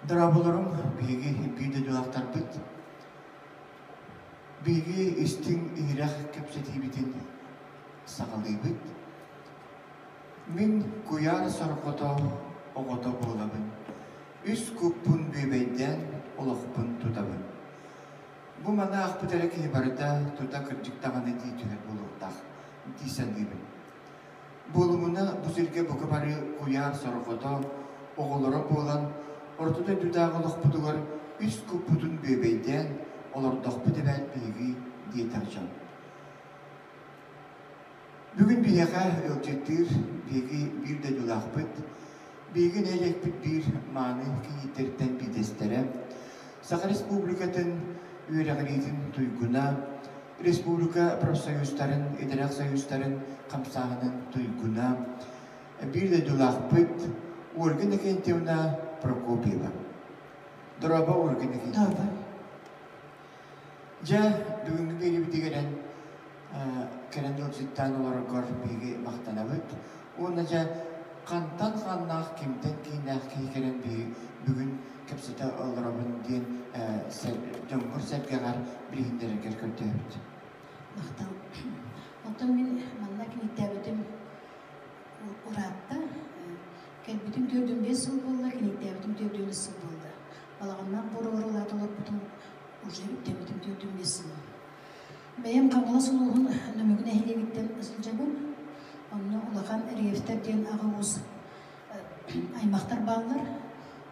Дорооболоруҥ, биһиги биир дойдулаахтарбыт. Биһиги истиҥ иһирэх кэпсэтиибитин саҕалыыбыт. Мин куйаар сорҕото оҕото буолабын. Үс куппун бүөбэйдээн олохпун тутабын. Бу маны аахпыт эрэ киһи барыта тута кырдьык даҕаны дии түһэр буолуохтаах дии саныыбын. Буолумуна, бу сиргэ бука бары куйаар сорҕото, оҕолоро буолан, орто дойдутааҕы олохпутугар үс куппутун бүөбэйдээн олордохпут эбээт биһиги диэтэх дьон. Бүгүн биһиэхэ ыалдьыттыыр биһиги биир дойдулаахпыт, биһиги нэһилиэкпит биир мааны кийииттэриттэн биирдэстэрэ, Саха Республикатын үөрэҕириитин туйгуна, республика профсоюзтарын, идэлээх союзтарын хамсааһынын туйгуна, биир дойдулаахпыт Ольга Иннокентьевна Прокопьева. Дорообо, Ольга Иннокентьевна. Дьэ, бүгүҥҥү биэриибитигэр эн кэлэн ыалдьыттаан олороргор биһиги махтанабыт. Уонна дьэ, хантан хааннаах, кимтэн кииннээх киһи кэлэн биһиги бүгүн кэпсэтэ олоробун диэн дьоҥҥор-сэргэҕэр билиһиннэрэргэр көрдөһөбүт. Махтал. Оттон мин манна киниттээбитим ыраатта. Кэлбитим 45 сыл буолла, киниттээбитим 43 сыл буолла. Балаҕаннаах буоругар улаата олорбутум уже үктэммитим 45 сыл. Бэйэм Хаҥалас улууһун Нөмүгү нэһилиэгиттэн сылдьабын. Онно улахан Реевтэр диэн аҕа уус аймахтар бааллар.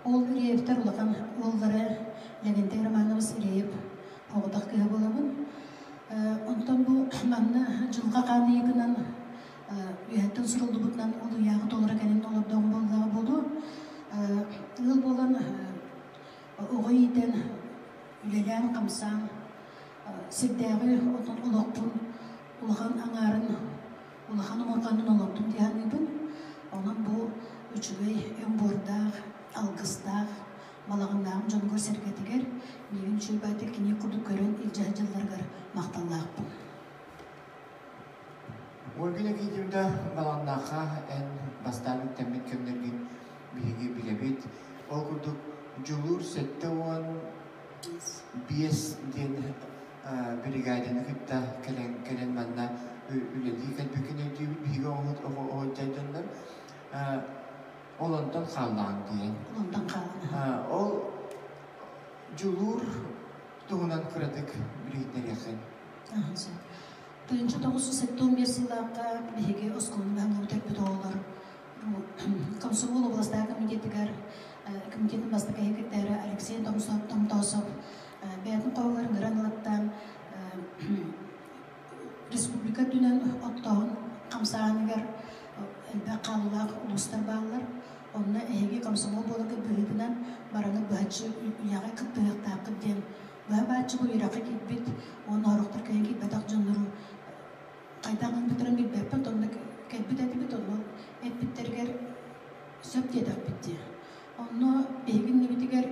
Ол Реевтэр улахан уоллара Левентей Романович Реев оҕотох кыыһа буолабын. Онтон бу манна дьылҕа хаан ыйытынан үөһэттэн суруллубутунан олуйааҕы толоро кэлин олордоҕум буоллаҕа буолуо. Ыал буолан оҕо иитэн, үлэлээн-хамсаан сирдээҕи олохпун улахан аҥаарын улахан омурҕанын олордум дии саныыбын. Онон бу үчүгэй өҥ буордаах, алгыстаах балаҕаннааҕым дьонугар-сэргэтигэр миигин үчүгэй баайдык кини курдук көрөн илдьэ сылдьалларыгар махталлаахпын. Ольга Никитьевна Баланнаахха эн бастаан үктэммит кэмнэргин биһиги билэбит. Ол курдук Дьулуур 75 диэн бригаданы кытта кэлэн кэлэн манна үлэлии кэлбиккин өйдүүбүт биһиги оҕо дьоннор ол онтон хааллаҕыҥ диэн. Ол онтон хааллаҕын. Ол Дьулуур туһунан кыратык билиһиннэриэххин. 1975 сыллаахха биһиги оскуоланы баһылаан бүтэрбит оҕолор Комсомол областаах комитетыгар комитетын бастакы секретаря Алексей Томтосов бэйэтин хоһугар ыҥыран ылаттаан республика үрдүнэн оттооһун хамсааһыныгар элбэх хаалыылаах улуустар бааллар. Онно эһиги комсомол буоларгыт быһыытынан бараны быһаччы үлэҕэ кыттыһыахтааххыт диэн быһа бааччы бу үөрэххэ киирбит уонна сорохтор кэлин киирбэтэх дьоннору хайдах гыммыттарын билбэппит, онно кэлбит этибит, онно эппиттэригэр сөп диэтэхпит дии. Онно биһиги иннибитигэр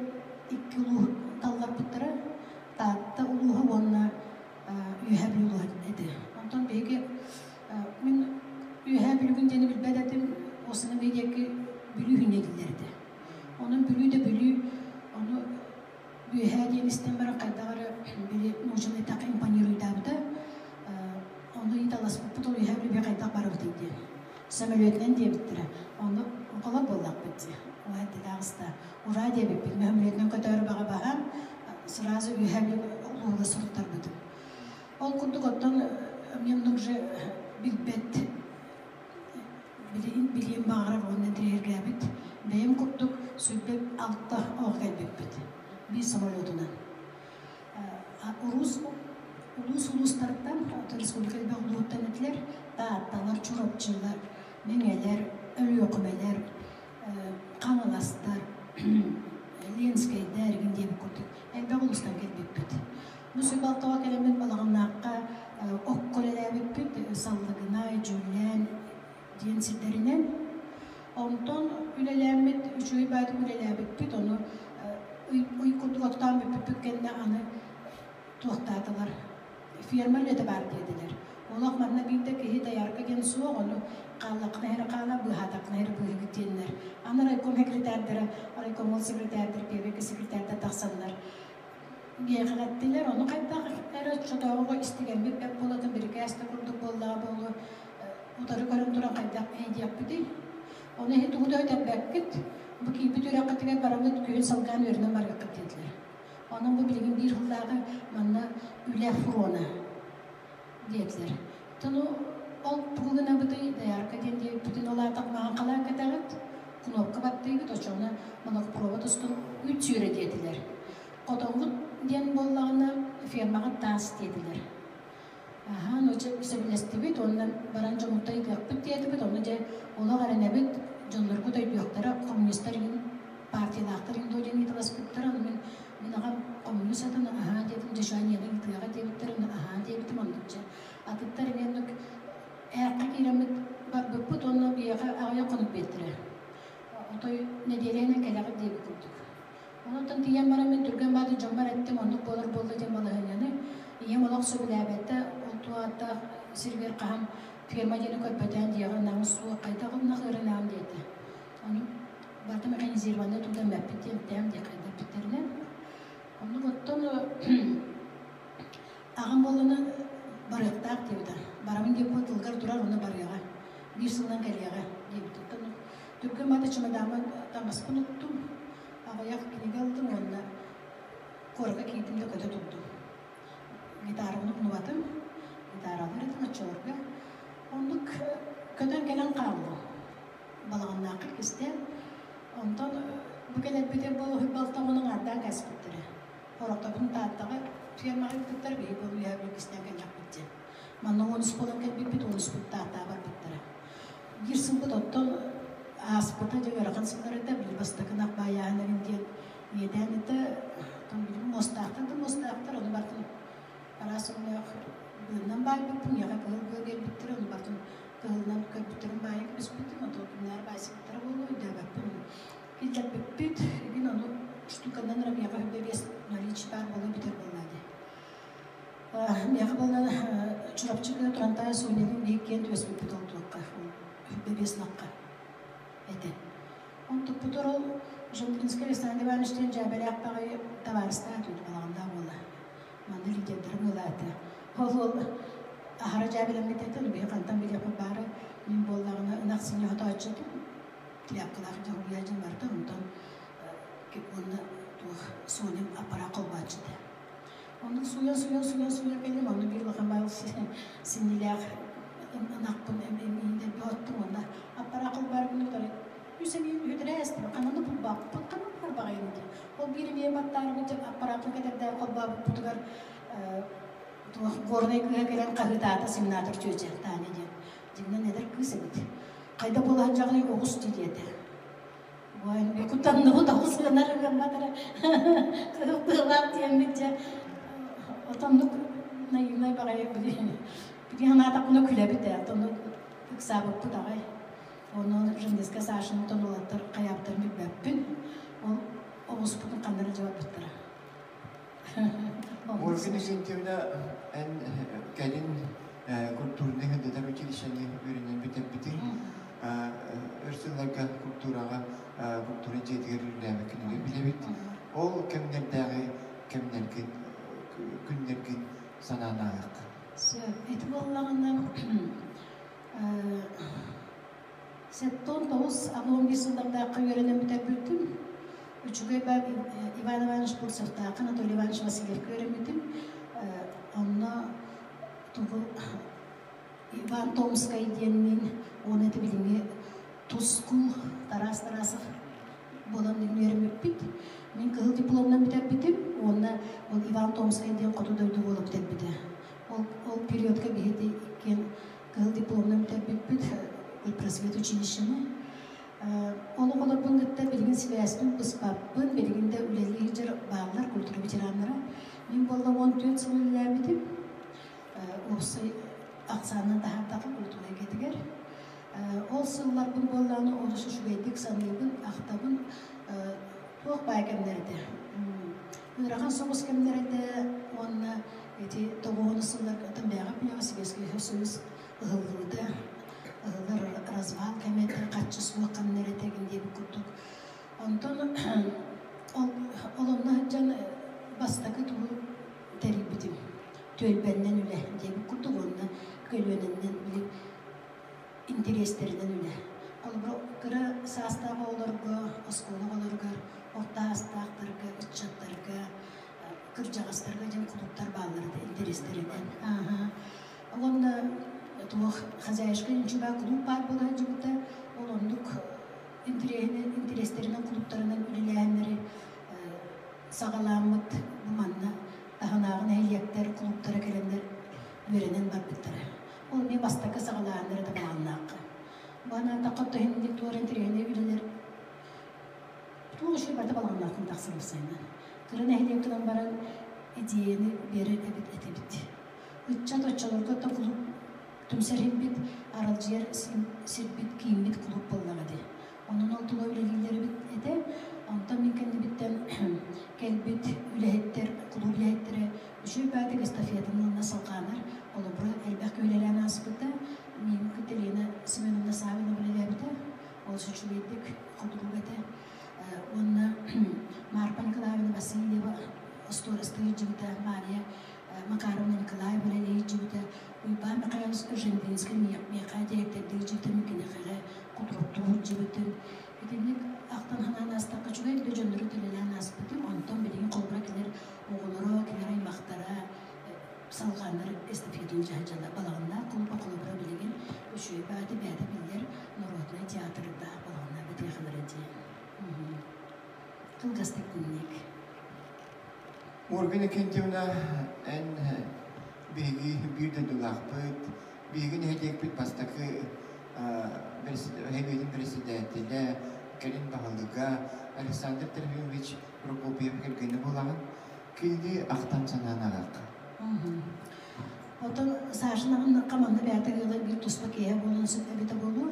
икки улууһу талларбыттара, Таатта улууһа уонна Үөһээ Бүлүү улууһа этэ. Онтон биһиги мин Үөһээ Бүлүүгүн диэни билбэт этим, уосана биһиги диэки Бүлүү күннэ дииллэр этэ. Онон Бүлүү да Бүлүү, ону Үөһээ диэн истэн баран хайдах эрэ били нууччалыы эттэххэ импонируйдаабыта. Ону ыйыталаспыппыт ол үөһээ Бүлүүгэ хайдах барабытый диэн. Сөмөлүөтүнэн диэбиттэрэ. Ону оҕолор буоллахпыт дии. Уһай таҕыста. Ураа диэбиппит. Сөмөлүөтүнэн көтөөрү баҕа баһаам сразу үөһээ улууга суруттарбытым. Ол курдук оттон мне уже билбэт билигин билиэн баҕарар уонна интэриэһиргээбит бэйэм курдук 26 оҕо кэлбиппит биир самолетунан. Улуус улуус улуустарыттан, республика элбэх улууһуттан этилэр, Таатталар, Чурапчылар, Мэҥэлэр, Өлүөхүмэлэр, Хаҥаластар, Ленскэйдэр игин диэбит курдук элбэх улуустан кэлбиппит. Бу Сүбалтаҕа кэлэммит Балаҕаннаахха окко үлэлээбиппит, Саллыгынай, Дьүллээн диэн сирдэринэн. Онтон үлэ үлэлээммит, үчүгэй баайдык үлэлээбиппит, ону ый курдук оттоон бүппүппүт кэннэ аны туохтаатылар, ферма үлэтэ баар диэтилэр. Олох манна биир да киһи доярка диэн суох, ону хааллаххына эрэ хаала, быыһаатаххына эрэ быыһыгыт диэннэр. Аны райком секретардара, райкомол секретардара, первый секретардар тахсаннар биэхэҕэттилэр, ону хайдах эрэ оччотооҕуга истигэммит бэрт буолатын бирикээс да курдук буоллаҕа буолуо, утары көрөн туран хайдах диэхпитий? Ону иһин тугу да өтөрбөккүт, бу киирбит үөрэххитигэр бараҥҥыт күһүн салгаан үөрэнэн барыаххыт диэтилэр. Онон бу билигин биир сыллааҕы манна үлэ фрона диэтилэр. Ону ол тугу гынабытый, доярка диэн диэбиппитин ол аата маҥан халаан кэтэҕит, кнопка баттыыгыт, оччоҕуна молокопровод устун үүт сүүрэ диэтилэр. Хотоҥҥут диэн буоллаҕына фермаҕыт таас диэтилэр. Аһаа, ну дьэ сөбүлэстибит уонна баран дьоммуттан ыытыахпыт диэтибит, ону дьэ олох эрэнэбит, дьонноргут өйдүөхтэрэ, коммунистар иһин партиялаахтар иһин дуо диэн ыйыталаспыттара, ону мин мин аҕам коммунист атын аһаа диэтим, дьэ Жанияны ыытыаҕа диэбиттэр, ону аһаа диэбитим, оннук дьэ атыттар эмиэ оннук ээххэ киирэммит барбыппыт уонна биһиэхэ аҕыйах хонук биэртэрэ. Отой нэдиэлэнэн кэлэҕит диэбит курдук. Онтон тиийэн баран мин түргэн бааты дьоммор эттим, оннук буолар буолла диэн балаһыанньаны. Ийэм олох сөбүлээбэтэ, ол туоаттаах сиригэр хаһан ферма диэни көрбөтөөн диэҕи ынаҕы суох, хайдах ынах ыырынаам диэтэ. Ону барыта механизированнай тутан бэппит диэн тэм диэ хайдарбиттэринэн. Оннук оттон аҕам буоллана барыахтаах диэбитэ. Барабын диэбит тылгар турар, онно барыаҕа. Биир сылынан кэлиэҕэ диэбит. Оттон түргэн баата чемодааммын таҥаспын уктум. Аҕыйах кинигэ ыллым уонна куоракка киирдим да көтө турдум. Гитарабын умнубатым. Гитаралар этим оччолорго. Оннук көтөн кэлэн хааллым. Балаҕаннаахха кистээн. Онтон бу кэлэрбитэ буолуһуй балтаҕынан аҥаардаан кээспиттэрэ. Хорохтобун Тааттаҕа фермаҕа ыыппыттара, биһиги ол үөһээ Бүлүү кистээн кэллэхпит диэн. Манна уонус буолан кэлбиппит, уонуспут Тааттаҕа барбыттара. Биир сылбыт оттон ааспыта дьэ ыарахан сыллар этэ, били бастакы ынах баайааһын эҥин диэн иэдээн этэ. Оттон билигин муостаахтар да муостаахтар, ону барытын араас өҥнөөх быаннан баайбыппын, миэхэ кыһыл быа биэрбиттэрэ, ону барытын кыһылынан көрбүттэрин баайан кэбиспитим, оттон кимнээр баайсыбыттара буолуо өйдөөбөппүн. Киллэрбиппит, игин ону штуканан эрэ миэхэ үрдэ биэс наличие баар буола бүтэр буолла дии. Миэхэ буолла Чурапчыга Турантаай Сонялыын биһиги киэн түбэспиппит ол туохха, үрдэ биэс ынахха этэ. Онтукпутугар ол Жемтинскэй Александр Иванович диэн дьээбэлээх баҕайы табаарыстаах этибит балаҕандаах уола. Манна лидердэрэ буолаата. Ол уол аһара дьээбэлэммит этэ, ону биһиги хантан билиэхпит баара, мин буоллаҕына ынах синньэ хотооччу этим, тряпкалаах дьоһуйа дьон барда, онтон уонна туох Соням аппараат холбооччу этэ. Оннук сууйан, сууйан, сууйан, сууйан кэллим, онно биир улахан баал синньилээх ынахпын эмиийдэргэ оттум уонна аппараат холбоорбун утары үс эмиийин үтүрээстим, ханан да булбаппын, ханан барбаҕайын диэн. Ол биир эмиийин баттаарбын аппарааппын кэтэрдээн холбообуппутугар туох горнай кыыһа кэлэн хаһыытаата семинатор чүөчэ Таня диэн. Дьиҥинэн эдэр кыыс эбит. Хайда буола сылдьаҕыный оҕус дии диэтэ. Ой, куттанныбыт оҕус гынар гыммат эрэ кыһыл быылаах диэммит дьэ отоннук наивнай баҕайы били били санаатахпына күлэбит ээ отоннук ыксаабыппыт аҕай ону Женевская Сашаны отон уолаттар хайаабыттарын билбэппин ол оҕуспутун ханна эрэ дьабарбыттара. Ольга Викентьевна, эн кэлин культурнай хандатар училищены үөрэнэн бүтэрбитиҥ. Өр сылларга культураҕа, культура дьиэтигэр үлэлээбиккин билэбит. Ол кэмнэрдээҕи кэмнэргин, күннэргин санаан ааһыахха. Сөп. Ити буоллаҕына 79 81 сыллардаахха үөрэнэн бүтэрбиппин. Үчүгэй баар Иван Иванович Бурцевтаахха, Анатолий Иванович Васильевка үөрэммитим. Онно тугу Иван Томскай диэнниин уонна ити билиҥҥи Тускул Тарас Тарасов буолан үөрэммиппит. Мин кыһыл дипломунан бүтэрбитим уонна ол Иван Томскай диэн хоту дойду буола бүтэрбитэ. Ол, ол периодка биһиги иккиэн кыһыл дипломунан бүтэрбиппит просвет училищены. Ол оҕолорбун кытта билигин сибээспин быспаппын, билигин да үлэлии сылдьар бааллар культура ветераннара. Мин буолла 14 сыл үлэлээбитим. Уопсай ахсаанынан таһаардахха культура эйгэтигэр. Ол сылларбын буоллаҕына олус үчүгэйдик саныыбын. Ахтабын туох баай кэмнэр этэ. Ыарахан соҕус кэмнэр этэ уонна ити тоҕуһун сылларга бэйэҕэ билэҕэ Советский Союз ыһыллыбыта, ыһыллар развал кэмэ этэ, харчы суох кэмнэр этэ диэбит курдук. Онтон ол ол онно сылдьан бастакы тугу тэрийбитим түөлбэннэн үлэ диэбит курдук уонна көлүөнэннэн били интэриэстэринэн үлэ. Холобура, кыра саастаах оҕолорго, оскуола оҕолоругар, орто саастаахтарга, ыччаттарга, кырдьаҕастарга диэн кулууптар бааллар этэ интэриэстэринэн. Ааһа. Уонна туох хозяюшка ничего кулууп баар буола сылдьыбыта. Ол оннук интэриэстэринэн кулууптарынан үлэлээһиннэри саҕалааммыт бу манна таһынааҕы нэһилиэктэр кулууптара кэлэннэр үөрэнэн барбыттара. Ол эмиэ бастакы саҕалааһыннара да балаҕаннаахха. Бу анаатахха төһүннүк туора интэриэһинэй үлэлэр туох үчүгэй барыта балаҕаннаахтан тахсар уопсайынан. Кыра нэһилиэк гынан баран идеяны биэрэр эбит этибит. Ыччат оччолорго то кулууп түмсэр иһиппит, аралдьыйар сирбит, кииммит кулууп буоллаҕа дии. Онон ол тула үлэлииллэр эбит этэ. Онтон мин кэннибиттэн кэлбит үлэһиттэр, кулууп үлэһиттэрэ үчүгэй баатык эстафетаны ылына салҕаанар, холобура, элбэх үлэлээн ааспыта. Миигин кытта Лена Семеновна Савина үлэлээбитэ. Олус үчүгэйдик хотугук этэ. Уонна Марпа Николаевна Васильева остуорастыы сылдьыбыта, Мария Макаровна Николаева үлэлии сылдьыбыта, Уйбаан Михайлович Жембинскэй миэхэ дириэктэрдии сылдьыбыта, мин киниэхэ кутуруктуу сылдьыбытым. Итинник ахтан санаан аастахха үчүгэй да дьоннору үлэлээн ааспытым. Онтон билигин холобура кинилэр оҕолоро, кинилэр аймахтара салҕааннар эстафетаны дьаһайдьаллар. Балаҕаннаах кулуба холобура билигин үчүгэй бааты бэйэтэ биллэр народнай театрдаах балаҕаннаах бэтиэхэлэрэ диэн. Кылгастык инник. Морган Иннокентьевна, эн биһиги биир дойдулаахпыт, биһиги нэһилиэкпит бастакы Сэбиэтин председателэ, кэлин баһылыга Александр Трофимович Прокопьев кэргэнэ буолаҕын. Кинини ахтан санаан ааҕыахха. Оттон Сашин аҕыннахха манна бэйэтэ ыала биир туспа киэһэ буолуон сөп эбитэ буолуо.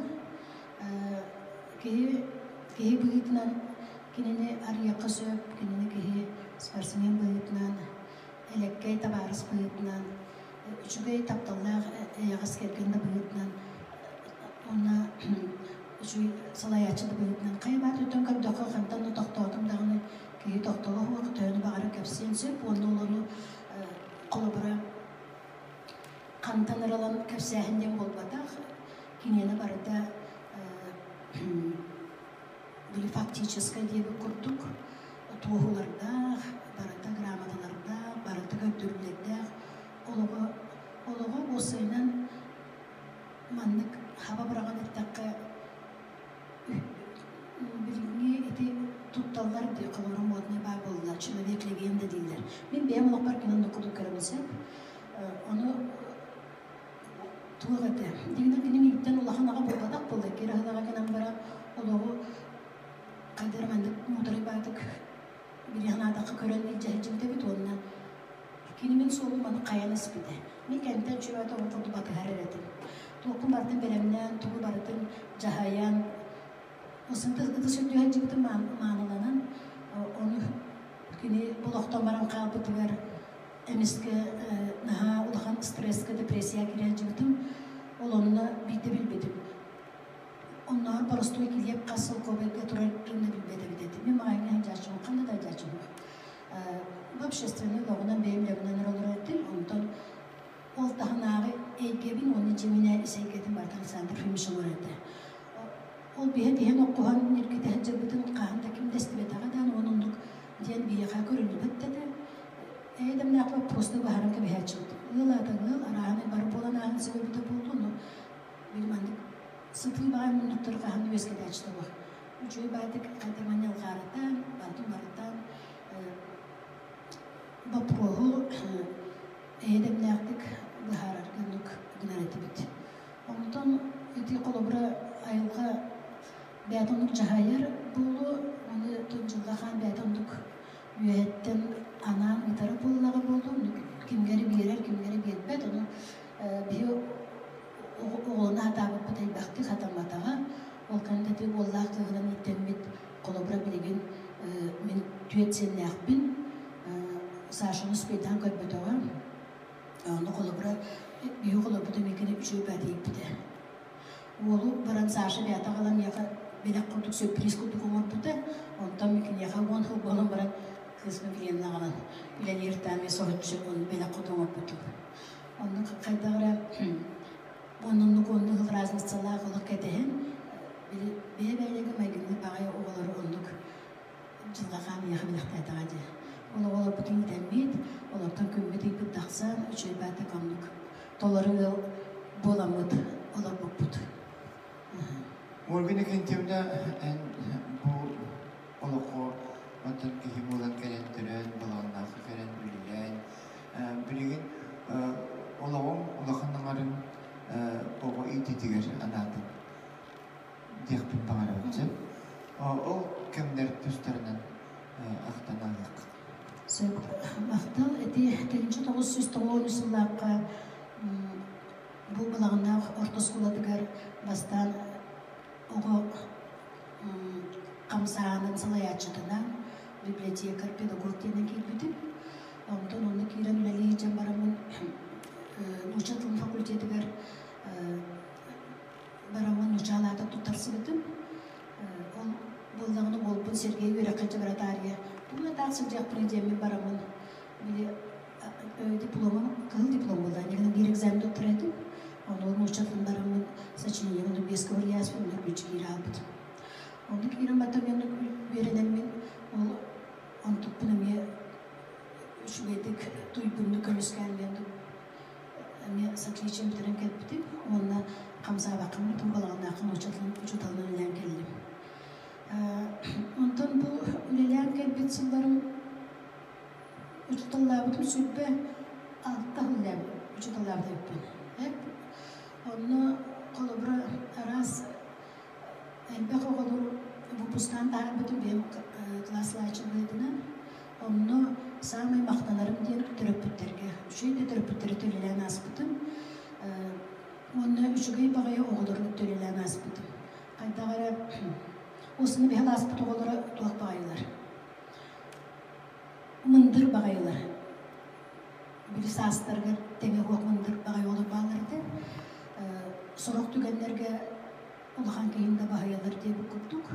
Киһи киһи быһыытынан кинини арыйыахха сөп, кинини киһи спортсмен быһыытынан, элэккэй табаарыс быһыытынан, үчүгэй тапталлаах эйэҕэс кэргэн да быһыытынан уонна үчүгэй салайааччы да быһыытынан хайа баат өттөн көрдөххө хантан да тохтоотум даҕаны киһи тохтоло суох төһөнү баҕарар кэпсиэн сөп уонна олору холобура хантан ыралан кэпсээһин диэн буолбатах киниэнэ барыта били фактическай диэбит курдук туоһулардаах, барыта грамоталардаах, барыта көрдөрүүлэрдээх олоҕо олоҕо уопсайынан маннык хаба быраҕан эттэххэ билиҥҥи ити тутталлар дии холобура модный баар буолла человек легенда дииллэр мин бэйэм олохпор кини оннук курдук көрөбүн сөп ону туох этэ дигинэн кини миигиттэн улахан аҕа буолбатах буолла киэр аһылаҕа гынан баран олоҕу хайдах маннык муударай баатык били санаатахха көрөн илдьэ сылдьыбыт эбит уонна кини мин суолум аны хайан испитэ. Мин кэнтэн үчүгэй оҕо курдук батыһар эрэ этим. Туохпун барытын бэлэмнээн, тугу барытын дьаһайан, ытыс үрдүгэр сылдьыбытым мааныланан, ону кини олохтон баран хаалбытыгар эмискэ наһаа улахан стресскэ, депрессияҕа киирэ сылдьыбытым. Ол онно биирдэ билбитим. Оннооҕор боростуой килиэп хас солкуобайга турарын да билбэт эбит этим. Мин маҕаһыыҥҥа сылдьааччыбын, ханна да сылдьааччыбын. Бу общественнай олоҕунан бэйэм үлэбинэн эрэ олорор этим. Онтон ол таһынааҕы эйгэбин уонна дьиҥинэ ис эйгэтин барыта Александр Ефимович олорор этэ. Ол биһэ тиһэн оккуһан ньиргитэ сылдьарбытын хаһан да ким да истибэтэҕэ даҕаны уонна оннук диэн биһиэхэ көрүллүбэт да этэ. Эйэ-дэмнээхпэ просто баһаран кэбиһээччибит. Ыал аата ыал, арааһынай бары буолан ааһан сөбөбүтэ буолуо, ону били маннык сытыы баҕай муннуктары хаһан үөскэтээччи буолуо. Үчүгэй баайдык хайдаман ньалҕаарытан, бантын барытан боппуруоһу эйэ-дэмнээхтик быһаарарга оннук гынар этибит. Онтон ити холобура айылҕа бэйэтэ оннук дьаһайар буолуо, ону дьылҕа хаан бэйэтэ оннук үөһэттэн анаан ыытара буоллаҕа буолуо, кимҥэ эрэ биэрэр, кимҥэ эрэ биэрбэт, ону биһи оҕолоно сатаабыппыт элбэхтик сатамматаҕа. Ол кэннэ ити уоллаах кыыһынан ииттэммит. Түөрт сиэннээхпин. Сашаны успейдаан көрбөтөҕө. Ону холобура, биһи холобурбут эмиэ кини үчүгэй баатыйбыта. Уолу баран Саша бэйэтэ аҕалан миэхэ бэлэх курдук сюрприз курдук оҥорбута. Онтон киниэхэ 10 сыл буолан баран кыыспын билиэннэ аҕалан үлэлиир таами соһуччу ону бэлэх курдук оҥорбутум. Оннук хайдах эрэ оннук оннук разницалаах олох кэтэһэн били бэйэ-бэйэлэргэ майгынныыр баҕайы оҕолору оннук дьылҕа хаан миэхэ бэлэхтээтэҕэ дии. Ол оҕолорбутун иитэммит, олортон күммүт-ыйбыт тахсан, үчүгэй баатык оннук толору ыал буоламмыт олорбуппут. Ольга Иннокентьевна, эн бу олоххо онтон киһи буолан кэлэн төрөөн, балаҕаннаахха кэлэн үлэлээн, билигин олоҕуҥ улахан аҥарын оҕо иитиитигэр анаатыҥ диэхпин баҕарабын сөп. Ол кэмнэр тустарынан ахтан ааһыах. Сөп. Махтал. Ити 1993 сыллаахха бу Балаҕаннаах орто оскуолатыгар бастаан оҕо хамсааһынын салайааччытынан библиотекарь, педагог диэнэн киирбитим. Онтон онно киирэн үлэлии сылдьан бараммын нуучча тылын факультетыгар бараммын нуучча алаата туттарсыбытым. Ол буоллаҕына уолбун Сергей үөрэххэ дьэ баратаарыйа тугу таах сылдьыахпыный диэммин бараммын били дипломум кыһыл диплом буолла нигина биир экзамен туттарар этим. Ону ол нуучча тылын бараммын сочинениебын биэскэ уруйааспын нөргүччү киирэ хаалбытым. Онно киирэн баттам оннук үөрэнэммин ол онтукпун эмиэ үчүгэйдик туйгуннук көмүскээн эмиэ с отличием бүтэрэн кэлбитим уонна хамсаабаккын бүтүн балаҕаннааххын учууталынан үлэлээн кэллим. Онтон бу үлэлээн кэлбит сылларым учууталлаабытым 26 сыл учууталлаабыт эбиппин. Онно холобура араас элбэх оҕолору выпускаан таһаарбытым бэйэм класс салайааччы быһыытынан. Онно саамай махтанарым диэн төрөппүттэргэ, үчүгэй да төрөппүттэри төлөлөөн ааспытым. Уонна үчүгэй баҕайы оҕолору төлөлөөн ааспытым. Хайдах эрэ осыны биһэл ааспыт оҕолоро туох баҕайылар? Мындыр баҕайылар. Били саастарыгар тэҥэ суох мындыр баҕайы оҕолор бааллар этэ. Сорох түгэннэргэ улахан киһин да баһыйаллар диэбит курдук.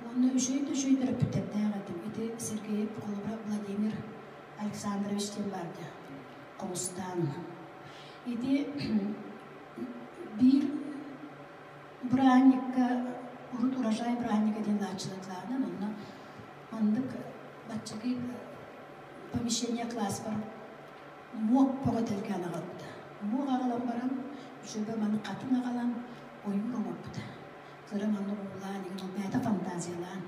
Уонна үчүгэй да үчүгэй төрөппүттэрдээх этим. Ити Сергеев холобура Владимир Александрович диэн баарда. Хомустаан. Ити биир бырааһынньыкка урут урожай бырааһынньыга диэн лааччылаклаанан онно маннык баччакый помещение класспар муох бөҕө тэлгээн аҕалбыта. Муох аҕалан баран, үчүгэйбэ маны хатыҥ аҕалан ойуур оҥорбута. Кыра манна уулаан, игин ол бэйэтэ фантазиялаан,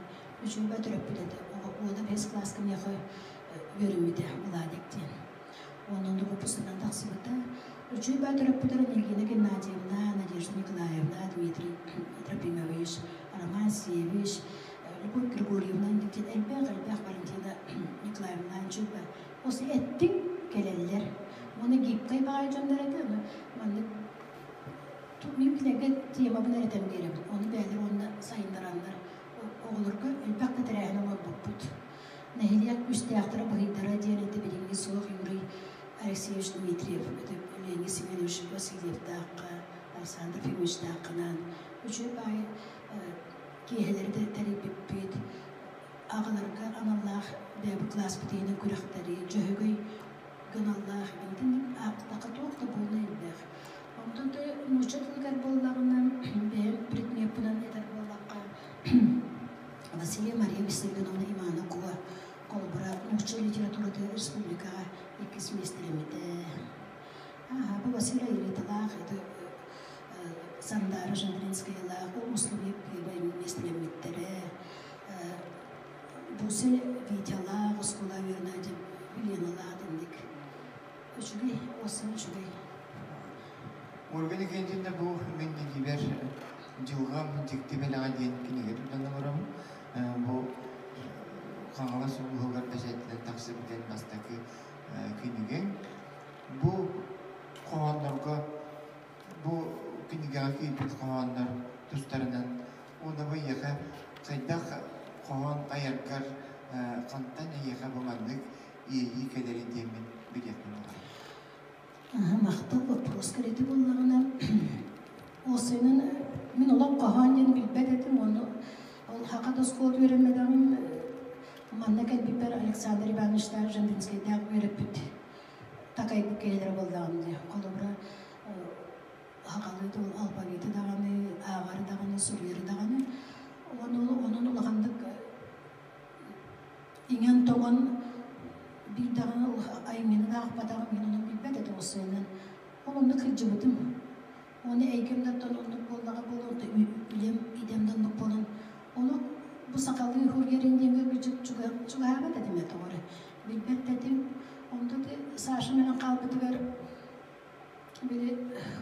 үчүгэйбэ төрөппүт этэ. Уола бэһис кылааска миэхэ үөрэммитэ Владик диэн. Уонна онно выпусканан тахсыбыта. Үчүгэй төрөппүтэр Нигина Геннадьевна, Надежда Николаевна, Дмитрий Трофимович, Роман Сеевич, Любовь Григорьевна диэн элбэх-элбэх Валентина Николаевна үчүгэй Осы эттиҥ кэлэллэр. Уонна гибкай баҕайы дьоннор этэ, ону маннык мин кинилэргэ темабын эрэ этэн биэрэбин. Ону бэйэлэр уонна сайыннараннар оҕолорго элбэх да тэрээһин оҥорбуппут. Нэһилиэк үстээхтэрэ быһыйдара диэн этэ билиҥҥи суох Юрий Алексеевич Дмитриев, это Леонид Семенович Васильевтаахха, Александр Фимовичтаахханаан үчүгэй баҕайы киэһэлэри тэрийбиппит. Аҕаларга аналлаах бэйэбит кылааспыт иһинэн күрэхтэри, дьөһөгөй гыналлаах итинник аахтахха туох да буолуо элбэх. Онтон нуучча тылыгар буоллаҕына бэйэм предмеппинэн этэр буоллахха Василия Мария Виссарионовна Иванова холобура нуучча литературата республикаҕа иккис миэстэлэммитэ. Ааһа, бу Василий Елиталаах это Сандара Жандринскаялаах улуус первай миэстэлэммиттэрэ. Бусы Витялаах оскуола үөрэнээччи Леналаах инник. Үчүгэй, осын үчүгэй. Ольга Никитина бу мин илиибэр Дьылҕам дьикти бэлэҕэ диэн кинигэ тутан олоробун. Бу Хаҥалас улууһугар бэчээттэнэн тахсыбыт бастакы кинигэҥ. Бу хоһооннорго бу кинигэҕэ киирбит хоһооннор тустарынан уонна бу эйиэхэ хайдах хоһоон айаргар Хантан эйиэхэ бу маннык иэйии кэлэрий диэммин билиэхпин баҕарабын. Махтал боппуруоска ити буоллаҕына, уопсайынан мин олох хоһоон диэн билбэт этим уонна ол Хакат оскуолата үөрэммэтэҕим. Манна кэлбиппэр Александр Ивановичтаах Жандинскайдаах үөрэппит такайбыт киһилэрэ буоллаҕым дии. Холобура, сахалыы тыл алфавиты даҕаны, ааҕары даҕаны, суруйары даҕаны. Уонна онон улаханнык иҥэн-тоҥон биир даҕаны айымньыны да аахпатаҕым, мин ону билбэт этим уопсайынан. Ол онно кырдьыбытым. Уонна эйгэм да оттон оннук буоллаҕа буолуо, үлэм, идэм да оннук буолан, ону бу сахалыы уһуруйарын диэҥҥэ чугаһаабат этим ээ тоҕо эрэ. Билбэт да этим. Онто Саша менен хаалбытыгар били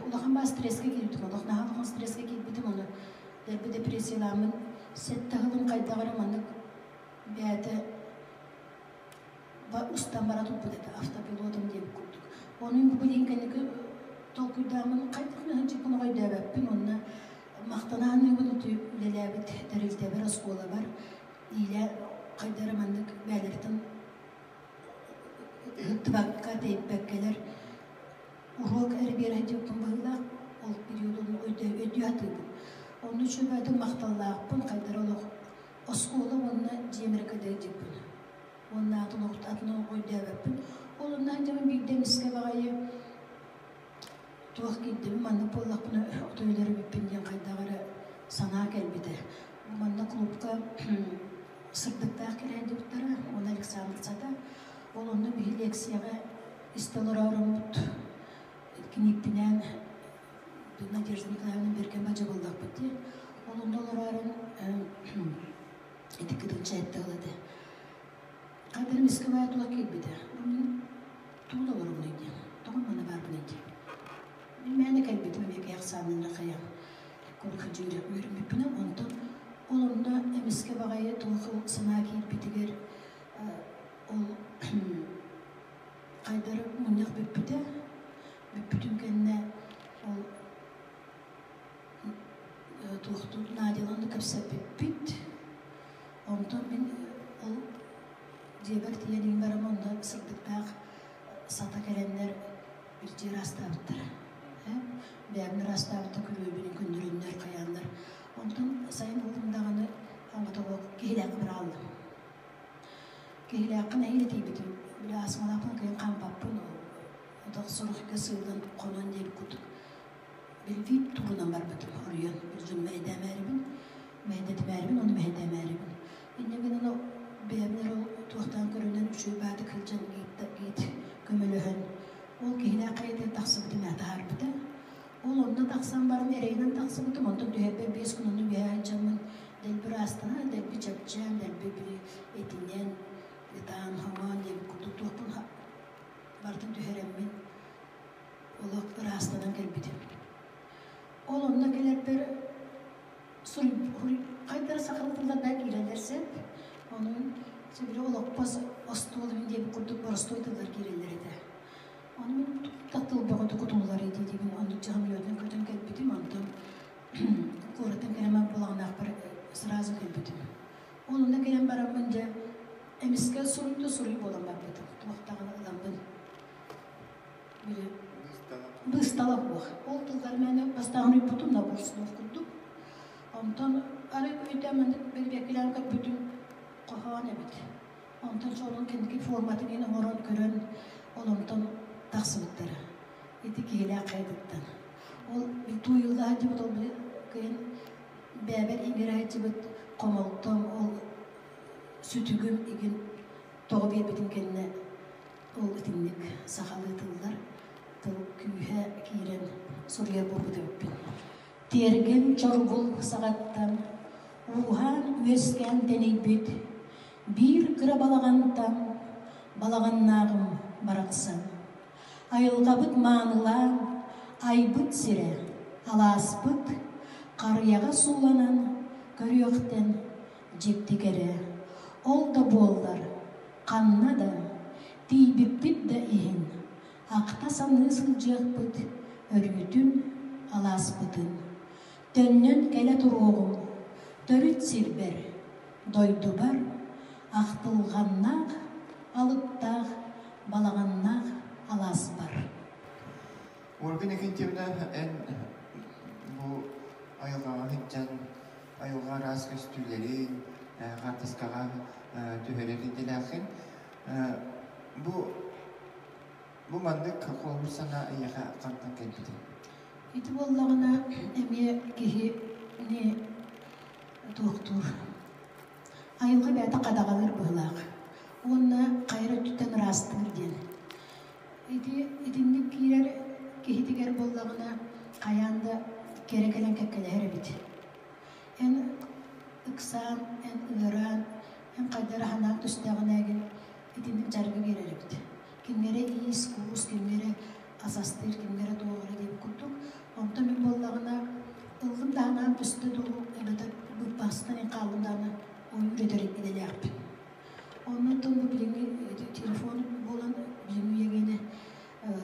улахан баа стресскэ киирбитим, олох наһаа улахан стресскэ киирбитим, ону дэлби депрессияламмын сэттэ сылым хайдах эрэ маннык бэйэтэ устан бара турбут этэ, автопилотум диэбит курдук. Ону бу билигин кэнники толкуйдааммын хайдах сылдьыппын өйдөөбөппүн уонна махтана саныыбын үтүө үлэлээбит тэрилтэбэр, оскуолабар иилэ хайда эрэ маннык бэйэлэриттэн ыһыктыбакка, тэйбэккэлэр уруок эрэ биэрэ сылдьыбыппын быһыылаах, ол периодун өйдүү сатыыбын. Онно үчүгэйдик махталлаахпын, хайда эрэ олох оскуола уонна дьиэм эрэ кэдэйдьиппин. Уонна атын атын өйдөөбөппүн. Ол онно сылдьабын биирдэ эмискэ баҕайы туох киирдим маннык буоллахпына отойдор эбиппин диэн хайдах эрэ санаа кэлбитэ. Манна клубка сырдыктаах кэлээдибиттэрэ уонна Александр Сата. Ол онно биһи лекцияҕа истэ олороороммут кинииппинээн Надежда Николаевна бэркэ бадьабыллахпыт дии. Ол онно олороорон ити кытылча этэ этэ. Хайдах эмискэ баайа тула киирбитэ. Мин тугу да олоробунуй диэн, тоҕо манна баарбыный диэн. Мин мээнэ кэлбитим эмиэ киһи ахсаанын хайа курхадьыыра үөрэммиппинэн, онтон ол онно эмискэ баҕайы туох санаа киирбитигэр ол хайдары мунньах бүппүтэ. Бүппүтүн кэннэ ол туохтуур Надяланы кэпсэппиппит. Онтон мин ол дьиэбэр тиийэн баран онно сырдыктаах сата кэлэннэр илдьи ыраастаабыттара. Бэйэбин ыраастаабыта күрүөбүнүн көннөрөннөр хайааннар. Онтон сайын ыллым даҕаны оҥотоҕо киһилээххэ быраҕаллым. Киһилээххэ нэһиилэ тиийбитим. Били астмалаахпын кыайан хаампаппын. Отох сорохго сыыллан хонон диэбит курдук Билбиит тугунан барбытым хоруйан дьон мэһэйдээмээрибин, мэһэйдэтимээрибин уонна мэһэйдээмээрибин. Инньэ гынан ол бэйэбин эрэ туохтаан көрүнэн үчүгэй баатык сылдьан гид көмөлөһөн ол киһилээх хайатыгар тахсыбытым ээ таһаарбыта. Ол онно тахсан баран эрэйинэн тахсыбытым, онтон түһэрбэр 5 күн онно үөһээ сылдьаммын дэлби ыраастанан, дэлби чэпчээн, дэлби били этинэн, ытаан, хоҥоон диэбит курдук туохпун барытын түһэрэммин олох ыраастанан кэлбитим. Ол онно кэлэрбэр хайдара сахалыы тыллардаан киирэллэр сөп. Онон били олоппос остуол эбин диэбит курдук боростуой тыллар киирэллэр этэ. Ону мин тыл бөҕөтө кутуллар диибин оннук самолетунан көтөн кэлбитим, онтон куораттан кэлэн булаҕынаахпар сразу кэлбитим. Ол онно кэлэн бараммын дьэ эмискэ суруй да суруй буолан барбытым. Туох даҕаны ыламмын быыстала суох. Ол тыллар мээнэ бастаан уйбутум набор слов курдук. Онтон арай өйдөөн маннык бэрэбиэркэлээн көрбүтүм хоһоон эбит. Онтон суолун кэнники форматын иһин оҥорон көрөн, ол онтон тахсыбыттара. Ити киһилээх хайатыттан. Ол тууйулла сылдьыбыт ол кыйын бэйэбэр иҥэрэ сылдьыбыт хомолтом, ол сүтүгүм игин тоҕо биэрбитим кэннэ ол итинник сахалыы тыллар тыл күүһэ киирэн суруйар буолбут эбиппин. Тиэргэн чоргул саҕаттан ууһаан үөскээн тэнийбит биир кыра балаҕантан балаҕаннааҕым барахсан. Айылҕабыт маанылаан айбыт сирэ, алааспыт харыйаҕа сууланан көрүөхтэн дьикти кэрэ. Ол да буоллар ханна да тиийбиппит да иһин ахта саныы сылдьыахпыт өрүүтүн алааспытын. Төннөн кэлэ туруоҕум төрүт сирбэр, дойдубар. Ахтылҕаннаах, алыптаах, балаҕаннаах алааспар. Ольга Никитьевна, эн бу айылҕаҕа сылдьан айылҕа араас көстүүлэрин хаартыскаҕа түһэрэр идэлээххин. Бу бу маннык холобур санаа эйиэхэ хантан кэлбитий? Ити буоллаҕына эмиэ киһини туохтуур. Айылҕа бэйэтэ хадаҕалыыр быһыылаах уонна хайа эрэ өттүттэн ыраастыыр диэн. Ити итинник киирэр киһитигэр буоллаҕына хайаан да кэрэ кэлэн кэккэлэһэр эбит. Эн ыксаан, эн ыараан, эн хайда эрэ санааҥ түстэҕинээгин итинник дьарыгы биэрэр эбит. Кимҥэ эрэ иис-куус, кимҥэ эрэ ас астыыр, кимҥэ эрэ туох эрэ диэбит курдук. Онтон мин буоллаҕына ыллым да санаам түстэ дуу, эбэтэр быыппастан эн хааллым даҕаны ойуур этэр идэлээхпин. Оннуттан бу билиҥҥи телефон буолан билиҥҥи үйэгиэнэ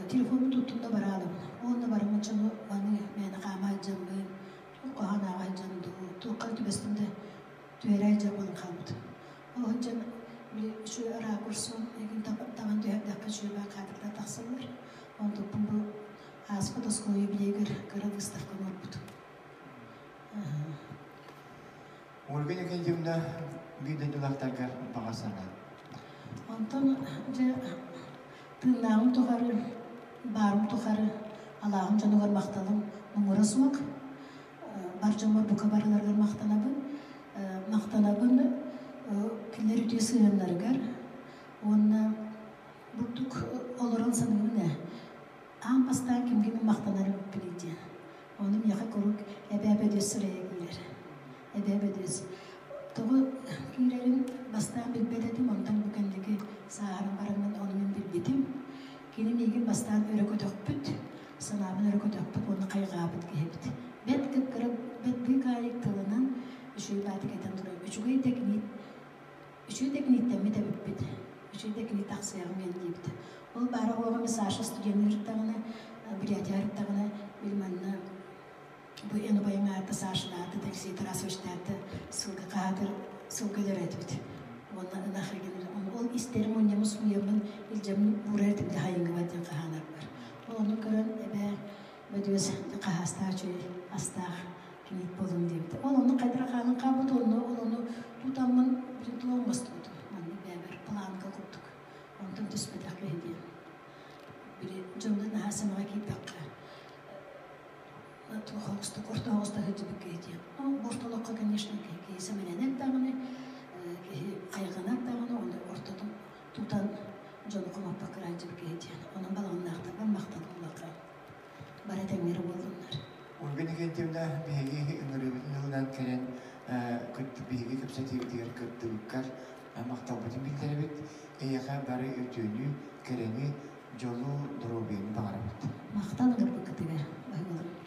телефону туттум да бараалабын. Уонна барыммын дьону маны мээнэ хаама сылдьаммын, туох ааҕа сылдьан дуу, туохха түбэстим да түһэрэ сылдьар буолан хаалбытым. Ол сылдьан били үчүгэй ракурсун игин табан түһэрдэххэ үчүгэй кадрдар тахсаллар. Онтукпун бу ааспыт оскуола юбилейыгар кыра выставка оҥорбутум. Ольга Николаевна биир дойдулаахтаргар баҕа санаа. Онтон дьэ тыыннааҕым тухары, баарым тухары алааһым дьонугар махталым муҥура суох. Бар дьоммор бука барыларыгар махтанабын. Махтанабын кинилэр үтүө сыһыаннарыгар уонна бурдук олорон саныыбын ээ. Аан бастаан кимҥэ мин махтанарым эбиппиний диэн. Ону миэхэ куруук эбээ Бөдүөс сырайа киирэр. Эбээ Бөдүөс. Тоҕо киирэрин бастаан билбэт этим, онтон бу кэнники сааһыран бараммын ону мин билбитим. Кини миигин бастаан өрө көтөхпүт, санаабын өрө көтөхпүт уонна хайҕаабыт киһибит. Бэрт кып-кыра, бэрт быыкаайык тылынан үчүгэй баатык этэн турар. Үчүгэй да кини үчүгэй да киниттэммит эбиппит. Үчүгэй да кини тахсыаҕым диэн диэбитэ. Ол баара уоҕум Саша студенныыр даҕаны, Бурятия даҕаны, били манна бу эн убайыҥ аата Сашалааты, Алексей Тарасовичтааты сылгы хаһаатыр сылгы өлөрө этибит. Уонна ынах эгин ол истэрим мунньаммын сууйаммын илдьэммин буурар этим хаһайыҥҥыбар диэн хаһаанарбар. Ол ону көрөн эбээ Бөдүөс хаһаастаах үчүгэй астаах кийиит буолуҥ диэбитэ. Ол онно хайдах хаалан хаалбыт онно ол ону тутаммын бүтүн туох оҥостубутум. Маннык бэйэбэр планка курдук. Онтон түспэтэх киһи диэн. Били дьоҥҥо наһаа сэмэҕэ киирдэххэ туох оҕустук орто оҕуста сылдьыбыт киһи диэн. Ну, ортолоххо, конечно, киһи сэмэлэнэр даҕаны, киһи хайҕанар даҕаны, ону ортотун тутан дьону хомоппокко сылдьыбыт киһи диэн. Онон балаҕаннаахтарбар махталым улахан. Бары тэҥнэр буоллуннар. Ольга Никитьевна, биһиги ыҥырыыбытын ылынан кэлэн биһиги кэпсэтиибитигэр кыттыбыккар махталбытын биллэрэбит. Эйиэхэ бары үтүөнү, кэрэни, дьолу, доруобуйаны баҕарабыт. Махтал ыҥырбыккытыгар, баһыыбалым.